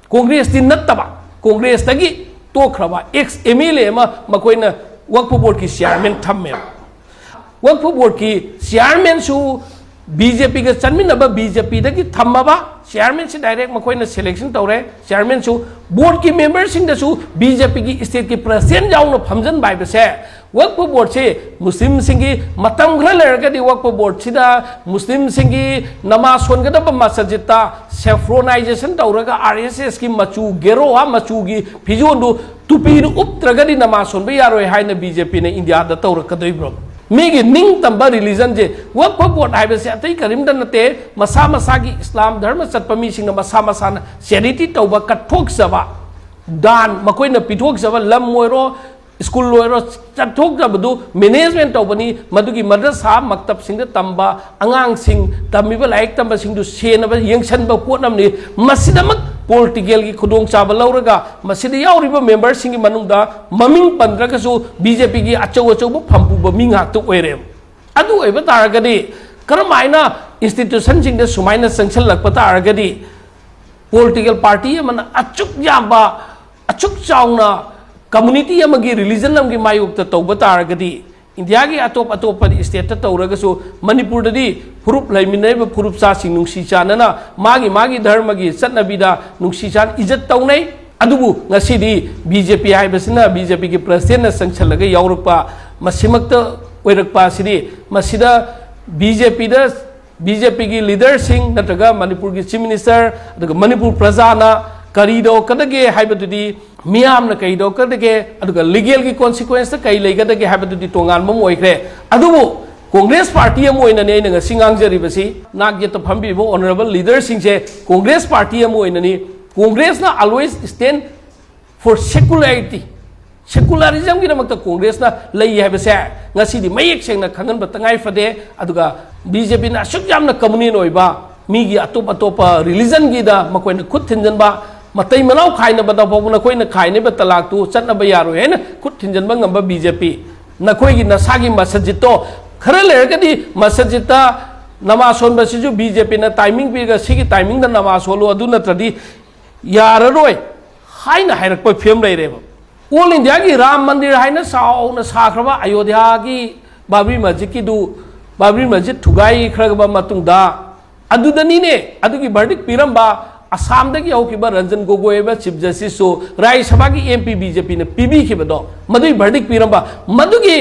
ꯀꯣꯡꯒ꯭ꯔꯦꯁꯇꯤ ꯅꯠꯇꯕ, ꯀꯣꯡꯒ꯭ꯔꯦꯁꯇꯒꯤ ꯇꯣꯛꯈ꯭ꯔꯕ ꯑꯦꯛꯁ ꯑꯦꯝ ꯑꯦꯜ ꯑꯦ ꯑꯃ ꯃꯈꯣꯏꯅ ꯋꯛꯐ ꯕꯣꯔꯗꯀꯤ ꯆꯤꯌꯥꯔꯃꯦꯟ ꯊꯝꯃꯦꯕ꯫ ꯋꯛꯐ ꯕꯣꯔꯗꯀꯤ ꯆꯤꯌꯥꯔꯃꯦꯟꯁꯨ ꯕꯤ ꯖꯦ ꯄꯤꯒ ꯆꯠꯃꯤꯟꯅꯕ, ꯕꯤ ꯖꯦ ꯄꯤꯗꯒꯤ ꯊꯝꯃꯕ ꯆꯤꯌꯥꯔꯃꯦꯟꯁꯤ ꯗꯥꯏꯔꯦꯛ ꯃꯈꯣꯏꯅ ꯁꯦꯂꯦꯛꯁꯟ ꯇꯧꯔꯦ꯫ ꯆꯤꯌꯥꯔꯃꯦꯟꯁꯨ ꯕꯣꯔꯗꯀꯤ ꯃꯦꯝꯕꯔꯁꯤꯡꯗꯁꯨ ꯕꯤ ꯖꯦ ꯄꯤꯒꯤ ꯁ꯭ꯇꯦꯠꯀꯤ ꯄ꯭ꯔꯁꯤꯗꯦꯟ ꯌꯥꯎꯅ ꯐꯝꯖꯤꯟꯕ ꯍꯥꯏꯕꯁꯦ ꯋꯛꯐ ꯕꯣꯔꯗꯁꯤ ꯃꯨꯁꯂꯤꯝꯁꯤꯡꯒꯤ, ꯃꯇꯝ ꯈꯔ ꯂꯩꯔꯒꯗꯤ ꯋꯛꯐ ꯕꯣꯔꯗꯁꯤꯗ ꯃꯨꯁꯂꯤꯝꯁꯤꯡꯒꯤ ꯅꯃꯥꯖ ꯁꯣꯟꯒꯗꯕ ꯃꯁꯖꯤꯠꯇ ꯁꯦꯐ꯭ꯔꯣꯅꯥꯏꯖꯦꯁꯟ ꯇꯧꯔꯒ, ꯑꯥꯔ ꯑꯦꯁ ꯑꯦꯁꯀꯤ ꯃꯆꯨ, ꯒꯦꯔꯣꯋꯥ ꯃꯆꯨꯒꯤ ꯐꯤꯖꯣꯜꯗꯨ, ꯇꯨꯄꯤꯗꯨ ꯎꯞꯇ꯭ꯔꯒꯗꯤ ꯅꯃꯥꯖ ꯁꯣꯟꯕ ꯌꯥꯔꯣꯏ ꯍꯥꯏꯅ ꯕꯤ ꯖꯦ ꯄꯤꯅ ꯏꯟꯗꯤꯌꯥꯗ ꯇꯧꯔꯛꯀꯗꯣꯏꯕ꯭ꯔꯣ? ꯃꯤꯒꯤ ꯅꯤꯡꯇꯝꯕ ꯔꯤꯂꯤꯖꯟꯁꯦ, ꯋꯛꯐ ꯕꯣꯔꯗ ꯍꯥꯏꯕꯁꯦ ꯑꯇꯩ ꯀꯔꯤꯝꯇ ꯅꯠꯇꯦ, ꯃꯁꯥ ꯃꯁꯥꯒꯤ ꯏꯁꯂꯥꯝ ꯙꯔꯃ ꯆꯠꯄ ꯃꯤꯁꯤꯡꯅ ꯃꯁꯥ ꯃꯁꯥꯅ ꯆꯦꯔꯤꯇꯤ ꯇꯧꯕ, ꯀꯠꯊꯣꯛꯆꯕ, ꯗꯥꯟ, ꯃꯈꯣꯏꯅ ꯄꯤꯊꯣꯛꯆꯕ, ꯂꯝ ꯑꯣꯏꯔꯣ, ꯁ꯭ꯀꯨꯜ ꯑꯣꯏꯔꯣ, ꯆꯠꯊꯣꯛꯆꯕꯗꯨ ꯃꯦꯅꯦꯖꯃꯦꯟ ꯇꯧꯕꯅꯤ꯫ ꯃꯗꯨꯒꯤ ꯃꯗ꯭ꯔꯁꯥ ꯃꯛꯇꯕꯁꯤꯡꯗ ꯇꯝꯕ ꯑꯉꯥꯡꯁꯤꯡ, ꯇꯝꯃꯤꯕ ꯂꯥꯏꯔꯤꯛ ꯇꯝꯕꯁꯤꯡꯗꯨ ꯁꯦꯟꯅꯕ, ꯌꯦꯡꯁꯤꯟꯕ ꯄꯣꯠ ꯑꯃꯅꯤ꯫ ꯃꯁꯤꯗꯃꯛ ꯄꯣꯂꯤꯇꯤꯀꯦꯜꯒꯤ ꯈꯨꯗꯣꯡꯆꯥꯕ ꯂꯧꯔꯒ, ꯃꯁꯤꯗ ꯌꯥꯎꯔꯤꯕ ꯃꯦꯝꯕꯔꯁꯤꯡꯒꯤ ꯃꯅꯨꯡꯗ ꯃꯃꯤꯡ ꯄꯟꯗ꯭ꯔꯒꯁꯨ ꯕꯤ ꯖꯦ ꯄꯤꯒꯤ ꯑꯆꯧ ꯑꯆꯧꯕ ꯐꯝ ꯄꯨꯕ ꯃꯤ ꯉꯥꯛꯇ ꯑꯣꯏꯔꯦ꯫ ꯑꯗꯨ ꯑꯣꯏꯕ ꯇꯥꯔꯒꯗꯤ ꯀꯔꯝ ꯍꯥꯏꯅ ꯏꯟꯁꯇꯤꯇ꯭ꯌꯨꯁꯟꯁꯤꯡꯗ ꯁꯨꯃꯥꯏꯅ ꯆꯪꯁꯤꯜꯂꯛꯄ ꯇꯥꯔꯒꯗꯤ, ꯄꯣꯂꯤꯇꯤꯀꯦꯜ ꯄꯥꯔꯇꯤ ꯑꯃꯅ ꯑꯁꯨꯛ ꯌꯥꯝꯕ, ꯑꯁꯨꯛ ꯆꯥꯎꯅ ꯀꯝꯃꯨꯅꯤꯇꯤ ꯑꯃꯒꯤ, ꯔꯤꯂꯤꯖꯟ ꯑꯃꯒꯤ ꯃꯥꯌꯣꯛꯇ ꯇꯧꯕ ꯇꯥꯔꯒꯗꯤ, ꯏꯟꯗꯤꯌꯥꯒꯤ ꯑꯇꯣꯞ ꯑꯇꯣꯞꯄ ꯁ꯭ꯇꯦꯠꯇ ꯇꯧꯔꯒꯁꯨ, ꯃꯅꯤꯄꯨꯔꯗꯗꯤ ꯐꯨꯔꯨꯞ ꯂꯩꯃꯤꯟꯅꯔꯤꯕ ꯐꯨꯔꯨꯞꯆꯥꯁꯤꯡ ꯅꯨꯡꯁꯤ ꯆꯥꯟꯅꯅ ꯃꯥꯒꯤ ꯃꯥꯒꯤ ꯙꯔꯃꯒꯤ ꯆꯠꯅꯕꯤꯗ ꯅꯨꯡꯁꯤ ꯆꯥꯟ ꯏꯖꯠ ꯇꯧꯅꯩ꯫ ꯑꯗꯨꯕꯨ ꯉꯁꯤꯗꯤ ꯕꯤ ꯖꯦ ꯄꯤ ꯍꯥꯏꯕꯁꯤꯅ, ꯕꯤ ꯖꯦ ꯄꯤꯒꯤ ꯄ꯭ꯔꯁꯤꯗꯦꯟꯅ ꯆꯪꯁꯤꯜꯂꯒ ꯌꯥꯎꯔꯛꯄ, ꯃꯁꯤꯃꯛꯇ ꯑꯣꯏꯔꯛꯄ ꯑꯁꯤꯗꯤ, ꯃꯁꯤꯗ ꯕꯤ ꯖꯦ ꯄꯤꯗ, ꯕꯤ ꯖꯦ ꯄꯤꯒꯤ ꯂꯤꯗꯔꯁꯤꯡ ꯅꯠꯇ꯭ꯔꯒ ꯃꯅꯤꯄꯨꯔꯒꯤ ꯆꯤꯐ ꯃꯤꯅꯤꯁꯇꯔ, ꯑꯗꯨꯒ ꯃꯅꯤꯄꯨꯔ ꯄ꯭ꯔꯖꯥꯅ ꯀꯔꯤ ꯇꯧꯔꯛꯀꯗꯒꯦ ꯍꯥꯏꯕꯗꯨꯗꯤ, ꯃꯤꯌꯥꯝꯅ ꯀꯔꯤ ꯇꯧꯔꯛꯀꯗꯒꯦ, ꯑꯗꯨꯒ ꯂꯤꯒꯦꯜꯒꯤ ꯀꯣꯟꯁꯤꯀ꯭ꯋꯦꯟꯁꯇ ꯀꯔꯤ ꯂꯩꯒꯗꯒꯦ ꯍꯥꯏꯕꯗꯨꯗꯤ ꯇꯣꯉꯥꯟꯕ ꯑꯃ ꯑꯣꯏꯈ꯭ꯔꯦ꯫ ꯑꯗꯨꯕꯨ ꯀꯣꯡꯒ꯭ꯔꯦꯁ ꯄꯥꯔꯇꯤ ꯑꯃ ꯑꯣꯏꯅꯅꯤ ꯑꯩꯅ ꯉꯁꯤ ꯉꯥꯡꯖꯔꯤꯕꯁꯤ, ꯅꯥꯛ ꯌꯦꯠꯇ ꯐꯝꯕꯤꯕ ꯑꯣꯅꯔꯦꯕꯜ ꯂꯤꯗꯔꯁꯤꯡꯁꯦ, ꯀꯣꯡꯒ꯭ꯔꯦꯁ ꯄꯥꯔꯇꯤ ꯑꯃ ꯑꯣꯏꯅꯅꯤ꯫ ꯀꯣꯡꯒ꯭ꯔꯦꯁꯅ always stand for secularity, ꯁꯦꯀꯨꯂꯔꯤꯖꯝꯒꯤꯗꯃꯛꯇ ꯀꯣꯡꯒ꯭ꯔꯦꯁꯅ ꯂꯩ ꯍꯥꯏꯕꯁꯦ ꯉꯁꯤꯗꯤ ꯃꯌꯦꯛ ꯁꯦꯡꯅ ꯈꯪꯍꯟꯕ ꯇꯉꯥꯏ ꯐꯗꯦ꯫ ꯑꯗꯨꯒ ꯕꯤ ꯖꯦ ꯄꯤꯅ ꯑꯁꯨꯛ ꯌꯥꯝꯅ ꯀꯝꯃꯨꯅꯦꯜ ꯑꯣꯏꯕ, ꯃꯤꯒꯤ ꯑꯇꯣꯞ ꯑꯇꯣꯞꯄ ꯔꯤꯂꯤꯖꯟꯒꯤꯗ ꯃꯈꯣꯏꯅ ꯈꯨꯠ ꯊꯤꯟꯖꯤꯟꯕ, ꯃꯇꯩ ꯃꯅꯥꯎ ꯈꯥꯏꯅꯕꯗ ꯐꯥꯎꯕ ꯅꯈꯣꯏꯅ ꯈꯥꯏꯅꯕ ꯇꯂꯥꯛꯇꯨ ꯆꯠꯅꯕ ꯌꯥꯔꯣꯏ ꯍꯥꯏꯅ ꯈꯨꯠ ꯊꯤꯟꯖꯤꯟꯕ ꯉꯝꯕ ꯕꯤ ꯖꯦ ꯄꯤ, ꯅꯈꯣꯏꯒꯤ ꯅꯁꯥꯒꯤ ꯃꯁꯖꯤꯠꯇꯣ, ꯈꯔ ꯂꯩꯔꯒꯗꯤ ꯃꯁꯖꯤꯠꯇ ꯅꯃꯥꯖ ꯁꯣꯟꯕꯁꯤꯁꯨ ꯕꯤ ꯖꯦ ꯄꯤꯅ ꯇꯥꯏꯃꯤꯡ ꯄꯤꯔꯒ ꯁꯤꯒꯤ ꯇꯥꯏꯃꯤꯡꯗ ꯅꯃꯥꯖ ꯁꯣꯜꯂꯨ, ꯑꯗꯨ ꯅꯠꯇ꯭ꯔꯗꯤ ꯌꯥꯔꯔꯣꯏ ꯍꯥꯏꯅ ꯍꯥꯏꯔꯛꯄ ꯐꯤꯕꯝ ꯂꯩꯔꯦꯕ꯫ ꯑꯣꯜ ꯏꯟꯗꯤꯌꯥꯒꯤ ꯔꯥꯝ ꯃꯟꯗꯤꯔ ꯍꯥꯏꯅ ꯆꯥꯎꯅ ꯁꯥꯈ꯭ꯔꯕ ꯑꯌꯣꯙ꯭ꯌꯥꯒꯤ ꯕꯥꯕ꯭ꯔꯤ ꯃꯁꯖꯤꯠꯀꯤꯗꯨ, ꯕꯥꯕ꯭ꯔꯤ ꯃꯁꯖꯤꯠ ꯊꯨꯒꯥꯏꯈ꯭ꯔꯕ ꯃꯇꯨꯡꯗ, ꯑꯗꯨꯗꯅꯤꯅꯦ, ꯑꯗꯨꯒꯤ ꯚꯔꯗꯤꯛ ꯄꯤꯔꯝꯕ ꯑꯁꯥꯝꯗꯒꯤ ꯍꯧꯈꯤꯕ ꯔꯟꯖꯟ ꯒꯣꯒꯣꯏ ꯍꯥꯏꯕ ꯆꯤꯐ ꯖꯁꯇꯤꯁꯁꯨ ꯔꯥꯖ꯭ꯌ ꯁꯚꯥꯒꯤ ꯑꯦꯝ ꯄꯤ ꯕꯤ ꯖꯦ ꯄꯤꯅ ꯄꯤꯕꯤꯈꯤꯕꯗꯣ, ꯃꯗꯨꯒꯤ ꯚꯔꯗꯤꯛ ꯄꯤꯔꯝꯕ, ꯃꯗꯨꯒꯤ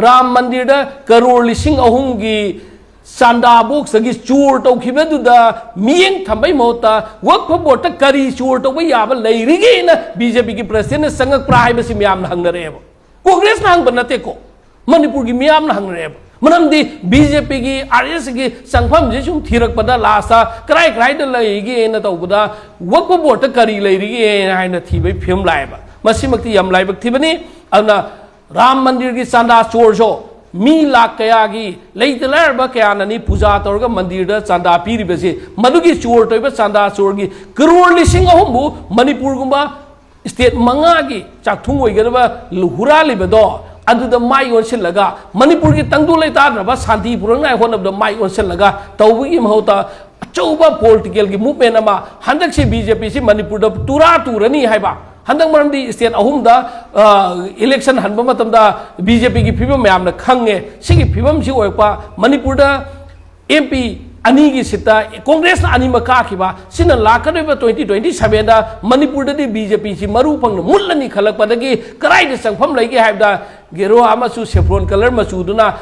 ꯔꯥꯝ ꯃꯟꯗꯤꯔꯗ ꯀꯔꯣꯔ ꯂꯤꯁꯤꯡ ꯑꯍꯨꯝꯒꯤ ꯆꯥꯟꯗꯥ ꯕꯣꯛꯁꯇꯒꯤ ꯆꯣꯔ ꯇꯧꯈꯤꯕꯗꯨꯗ ꯃꯤꯠꯌꯦꯡ ꯊꯝꯕꯩ ꯃꯍꯨꯠꯇ ꯋꯛꯐ ꯕꯣꯔꯗꯇ ꯀꯔꯤ ꯆꯣꯔ ꯇꯧꯕ ꯌꯥꯕ ꯂꯩꯔꯤꯒꯦꯅ ꯕꯤ ꯖꯦ ꯄꯤꯒꯤ ꯄ꯭ꯔꯁꯤꯗꯦꯟꯅ ꯆꯪꯉꯛꯄ꯭ꯔꯥ ꯍꯥꯏꯕꯁꯤ ꯃꯌꯥꯝꯅ ꯍꯪꯅꯔꯛꯑꯦꯕ꯫ ꯀꯣꯡꯒ꯭ꯔꯦꯁꯅ ꯍꯪꯕ ꯅꯠꯇꯦꯀꯣ, ꯃꯅꯤꯄꯨꯔꯒꯤ ꯃꯤꯌꯥꯝꯅ ꯍꯪꯅꯔꯛꯑꯦꯕ꯫ ꯃꯔꯝꯗꯤ ꯕꯤ ꯖꯦ ꯄꯤꯒꯤ ꯑꯥꯔ ꯑꯦꯁ ꯁꯤꯒꯤ ꯆꯪꯐꯝꯁꯤ ꯁꯨꯝ ꯊꯤꯔꯛꯄꯗ ꯂꯥꯁꯇ ꯀꯔꯥꯏ ꯀꯔꯥꯏꯗ ꯂꯩꯒꯦꯅ ꯇꯧꯕꯗ ꯋꯛꯐ ꯕꯣꯔꯗꯇ ꯀꯔꯤ ꯂꯩꯔꯤꯒꯦ ꯍꯥꯏꯅ ꯊꯤꯕꯒꯤ ꯐꯤꯕꯝ ꯂꯥꯛꯑꯦꯕ꯫ ꯃꯁꯤꯃꯛꯇꯤ ꯌꯥꯝ ꯂꯥꯏꯕꯛ ꯊꯤꯕꯅꯤ꯫ ꯑꯗꯨꯅ ꯔꯥꯝ ꯃꯟꯗꯤꯔꯒꯤ ꯆꯥꯟꯗꯥ ꯆꯣꯔꯁꯨ ꯃꯤ ꯂꯥꯈ ꯀꯌꯥꯒꯤ ꯂꯩꯇ ꯂꯥꯏꯔꯕ ꯀꯌꯥꯅꯅꯤ ꯄꯨꯖꯥ ꯇꯧꯔꯒ ꯃꯟꯗꯤꯔꯗ ꯆꯥꯟꯗꯥ ꯄꯤꯔꯤꯕꯁꯤ꯫ ꯃꯗꯨꯒꯤ ꯆꯣꯔ ꯇꯧꯔꯤꯕ ꯆꯥꯟꯗꯥ ꯆꯣꯔꯒꯤ ꯀꯔꯣꯔ ꯂꯤꯁꯤꯡ ꯑꯍꯨꯝꯕꯨ ꯃꯅꯤꯄꯨꯔꯒꯨꯝꯕ ꯁ꯭ꯇꯦꯠ ꯃꯉꯥꯒꯤ ꯆꯥꯛꯊꯨꯡ ꯑꯣꯏꯒꯗꯕ ꯍꯨꯔꯥꯜꯂꯤꯕꯗꯣ, ꯑꯗꯨꯗ ꯃꯥꯏ ꯑꯣꯟꯁꯤꯜꯂꯒ, ꯃꯅꯤꯄꯨꯔꯒꯤ ꯇꯪꯗꯨ ꯂꯩꯇꯥꯗ꯭ꯔꯕ ꯁꯥꯟꯇꯤ ꯄꯨꯔꯛꯅꯉꯥꯏ ꯍꯣꯠꯅꯕꯗ ꯃꯥꯏ ꯑꯣꯟꯁꯤꯜꯂꯒ ꯇꯧꯕꯒꯤ ꯃꯍꯨꯠꯇ, ꯑꯆꯧꯕ ꯄꯣꯂꯤꯇꯤꯀꯦꯜꯒꯤ ꯃꯨꯚꯃꯦꯟ ꯑꯃ ꯍꯟꯗꯛꯁꯤ ꯕꯤ ꯖꯦ ꯄꯤꯁꯤ ꯃꯅꯤꯄꯨꯔꯗ ꯇꯨꯔꯥ ꯇꯨꯔꯅꯤ ꯍꯥꯏꯕ꯫ ꯍꯟꯗꯛ ꯃꯔꯝꯗꯤ ꯁ꯭ꯇꯦꯠ ꯑꯍꯨꯝꯗ, ꯑ, ꯏꯂꯦꯛꯁꯟ ꯍꯟꯕ ꯃꯇꯝꯗ ꯕꯤ ꯖꯦ ꯄꯤꯒꯤ ꯐꯤꯕꯝ ꯃꯌꯥꯝꯅ ꯈꯪꯉꯦ꯫ ꯁꯤꯒꯤ ꯐꯤꯕꯝꯁꯤ ꯑꯣꯏꯔꯛꯄ, ꯃꯅꯤꯄꯨꯔꯗ ꯑꯦꯝ ꯄꯤ ꯑꯅꯤꯒꯤ ꯁꯤꯠꯇ ꯀꯣꯡꯒ꯭ꯔꯦꯁꯅ ꯑꯅꯤꯃꯛ ꯀꯥꯈꯤꯕ, ꯁꯤꯅ ꯂꯥꯛꯀꯗꯧꯔꯤꯕ ꯇ꯭ꯋꯦꯟꯇꯤ ꯇ꯭ꯋꯦꯟꯇꯤ ꯁꯚꯦꯟꯗ ꯃꯅꯤꯄꯨꯔꯗꯗꯤ ꯕꯤ ꯖꯦ ꯄꯤꯁꯤ ꯃꯔꯨ ꯐꯪꯅ ꯃꯨꯠꯂꯅꯤ ꯈꯜꯂꯛꯄꯗꯒꯤ ꯀꯗꯥꯏꯗ ꯆꯪꯐꯝ ꯂꯩꯒꯦ ꯍꯥꯏꯕꯗ, ꯒꯦꯔꯨꯋꯥ ꯃꯆꯨ, ꯁꯦꯐ꯭ꯔꯣꯟ ꯀꯂꯔ ꯃꯆꯨꯗꯨꯅ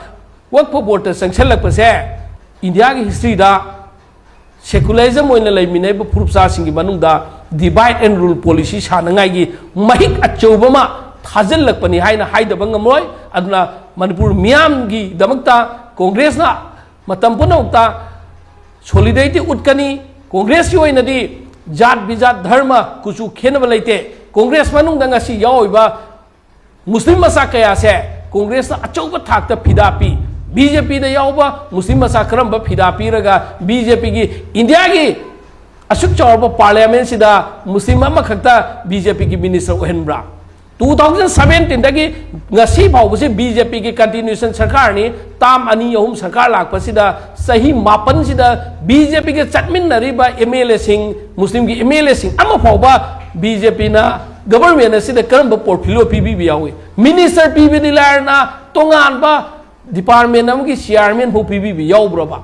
ꯋꯛꯐ ꯕꯣꯔꯗꯇ ꯆꯪꯁꯤꯜꯂꯛꯄꯁꯦ ꯏꯟꯗꯤꯌꯥꯒꯤ ꯍꯤꯁꯇ꯭ꯔꯤꯗ ꯁꯦꯀꯨꯂꯔꯤꯖꯝ ꯑꯣꯏꯅ ꯂꯩꯃꯤꯟꯅꯔꯤꯕ ꯐꯨꯔꯨꯞꯆꯥꯁꯤꯡꯒꯤ ꯃꯅꯨꯡꯗ divide and rule policy ꯁꯥꯟꯅꯉꯥꯏꯒꯤ ꯃꯍꯤꯛ ꯑꯆꯧꯕ ꯑꯃ ꯊꯥꯖꯤꯜꯂꯛꯄꯅꯤ ꯍꯥꯏꯅ ꯍꯥꯏꯗꯕ ꯉꯝꯂꯣꯏ꯫ ꯑꯗꯨꯅ ꯃꯅꯤꯄꯨꯔ ꯃꯤꯌꯥꯝꯒꯤꯗꯃꯛꯇ ꯀꯣꯡꯒ꯭ꯔꯦꯁꯅ ꯃꯇꯝ ꯄꯨꯝꯅꯃꯛꯇ solidarity ꯎꯠꯀꯅꯤ꯫ ꯀꯣꯡꯒ꯭ꯔꯦꯁꯀꯤ ꯑꯣꯏꯅꯗꯤ ꯖꯥꯠ ꯕꯤꯖꯥꯠ, ꯙꯔꯃ, ꯀꯨꯆꯨ ꯈꯦꯠꯅꯕ ꯂꯩꯇꯦ꯫ ꯀꯣꯡꯒ꯭ꯔꯦꯁ ꯃꯅꯨꯡꯗ ꯉꯁꯤ ꯌꯥꯎꯔꯤꯕ ꯃꯨꯁꯂꯤꯝ ꯃꯆꯥ ꯀꯌꯥꯁꯦ ꯀꯣꯡꯒ꯭ꯔꯦꯁꯅ ꯑꯆꯧꯕ ꯊꯥꯛꯇ ꯐꯤꯗꯥ ꯄꯤ꯫ ꯕꯤ ꯖꯦ ꯄꯤꯗ ꯌꯥꯎꯕ ꯃꯨꯁꯂꯤꯝ ꯃꯆꯥ ꯀꯔꯝꯕ ꯐꯤꯗꯥ ꯄꯤꯔꯒ ꯕꯤ ꯖꯦ ꯄꯤꯒꯤ ꯏꯟꯗꯤꯌꯥꯒꯤ ꯑꯁꯨꯛ ꯆꯥꯎꯔꯕ ꯄꯥꯔꯂꯤꯌꯥꯃꯦꯟꯁꯤꯗ ꯃꯨꯁꯂꯤꯝ ꯑꯃꯈꯛꯇ ꯕꯤ ꯖꯦ ꯄꯤꯒꯤ ꯃꯤꯅꯤꯁꯇꯔ ꯑꯣꯏꯍꯟꯕ꯭ꯔꯥ? ꯇꯨ ꯊꯥꯎꯖꯟ ꯁꯚꯦꯟꯇꯤꯟꯗꯒꯤ ꯉꯁꯤ ꯐꯥꯎꯕꯁꯤ ꯕꯤ ꯖꯦ ꯄꯤꯒꯤ ꯀꯟꯇꯤꯅ꯭ꯌꯨꯁꯟ ꯁꯔꯀꯥꯔꯅꯤ꯫ ꯇꯥꯝ ꯑꯅꯤ ꯑꯍꯨꯝ ꯁꯔꯀꯥꯔ ꯂꯥꯛꯄꯁꯤꯗ ꯆꯍꯤ ꯃꯥꯄꯟꯁꯤꯗ ꯕꯤ ꯖꯦ ꯄꯤꯒ ꯆꯠꯃꯤꯟꯅꯔꯤꯕ ꯑꯦꯝ ꯑꯦꯜ ꯑꯦꯁꯤꯡ, ꯃꯨꯁꯂꯤꯝꯒꯤ ꯑꯦꯝ ꯑꯦꯜ ꯑꯦꯁꯤꯡ ꯑꯃ ꯐꯥꯎꯕ ꯕꯤ ꯖꯦ ꯄꯤꯅ ꯒꯚꯔꯟꯃꯦꯟ ꯑꯁꯤꯗ ꯀꯔꯝꯕ ꯄꯣꯔꯠꯐꯣꯂꯤꯑꯣ ꯄꯤꯕꯤꯕ ꯌꯥꯎꯏ? ꯃꯤꯅꯤꯁꯇꯔ ꯄꯤꯕꯗꯤ ꯂꯥꯏꯔꯅ ꯇꯣꯉꯥꯟꯕ ꯗꯤꯄꯥꯔꯠꯃꯦꯟ ꯑꯃꯒꯤ ꯆꯤꯌꯥꯔꯃꯦꯟ ꯐꯥꯎ ꯄꯤꯕꯤꯕ ꯌꯥꯎꯕ꯭ꯔꯕ?